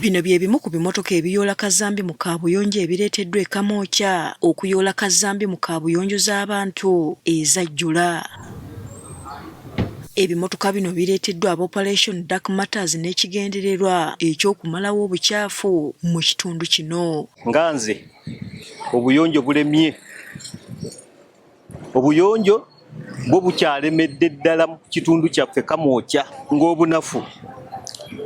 Bino bye bimu ku bimotoka ebiyoola kazambi mu kaabuyonjo ebireeteddwa e Kamwokya okuyoola kazambi mu kaabuyonjo z'abantu ezajjula. Ebimotoka bino bireeteddwa aba Operation Dark Matters n'ekigendererwa eky'okumalawo obukyafu mu kitundu kino. Nga nze obuyonjo bulemye, obuyonjo bwo bukyalemedde ddala mu kitundu kyaffe Kamwokya, ng'obunafu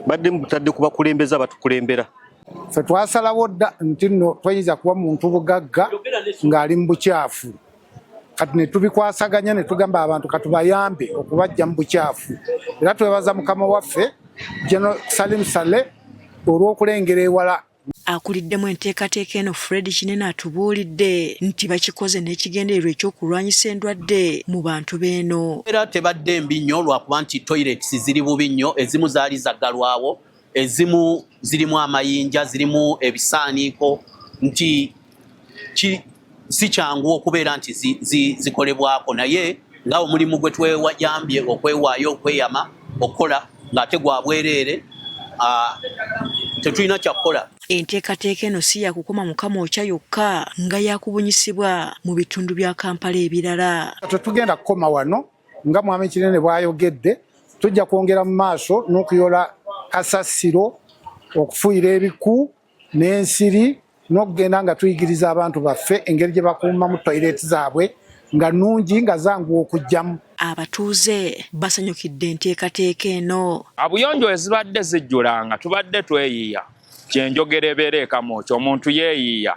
badde mubutadde ku bakulembeze abatukulembera. Ffe twasalawo dda nti nno toyinza kuba muntu bugagga ng'ali mu bukyafu. Kati ne tubikwasaganya ne tugamba abantu katubayambe okubajja mu bukyafu, era twebaza mukama waffe General Salim Saleh olw'okulengera ewala. Akuliddemu enteekateeka eno, Fred Kinene, atubuulidde nti bakikoze n'ekigendererwa ekyokulwanyisa endwadde mu bantu b'eno. Era tebadde mbi nnyo lwakuba nti toilets ziri bubi nnyo, ezimu zaali zaggalwawo, ezimu zirimu amayinja, zirimu ebisaaniiko, nti si kyangu okubeera nti zikolebwako, naye nga omulimu gwe twewajambye okwewaayo okweyama okukola ng'ate gwa bwereere, tetulina kyakukola. Enteekateeka eno si yakukoma mu Kamwokya yokka, nga yakubunyisibwa mu bitundu bya Kampala ebirala. Tetugenda kukoma wano, nga Mwami Kinene bw'ayogedde, tujja kwongera mu maaso n'okuyola kasasiro, okufuuyira ebiku n'ensiri, n'okugenda nga tuyigiriza abantu baffe engeri gye bakuumamu toyireti zaabwe nga nnungi, nga zanguwa okuggyamu. Abatuuze basanyukidde enteekateeka eno. Abuyonjo ezibadde zijjulanga tubadde tweyiya, kyenjogera ebeera e Kamwokya, omuntu yeeyiya,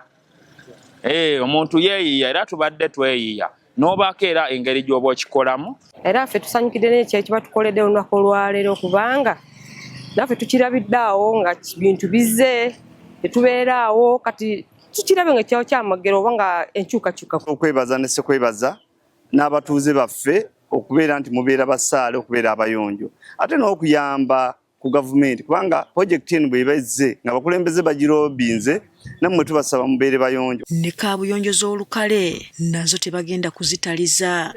omuntu yeeyiya, era tubadde tweyiya n'obaako era engeri gy'oba okikolamu. Era ffe tusanyukidde n'ekyo ekibatukoledde olunaku olwaleero, kubanga naffe tukirabidde awo nga bintu bizze tetubeeraawo, kati tukirabe nga ekyawo kyamagero oba nga enkyukakyuka. Okwebaza ne sekwebaza n'abatuuze baffe okubeera nti mubeera basaale okubeera abayonjo, ate n'okuyamba ku gavumenti, kubanga projekiti eno bw'eba ezze nga abakulembeze bagirobinze, nammwe tubasaba mubeere bayonjo. Ne kaabuyonjo z'olukale nazo tebagenda kuzitaliza.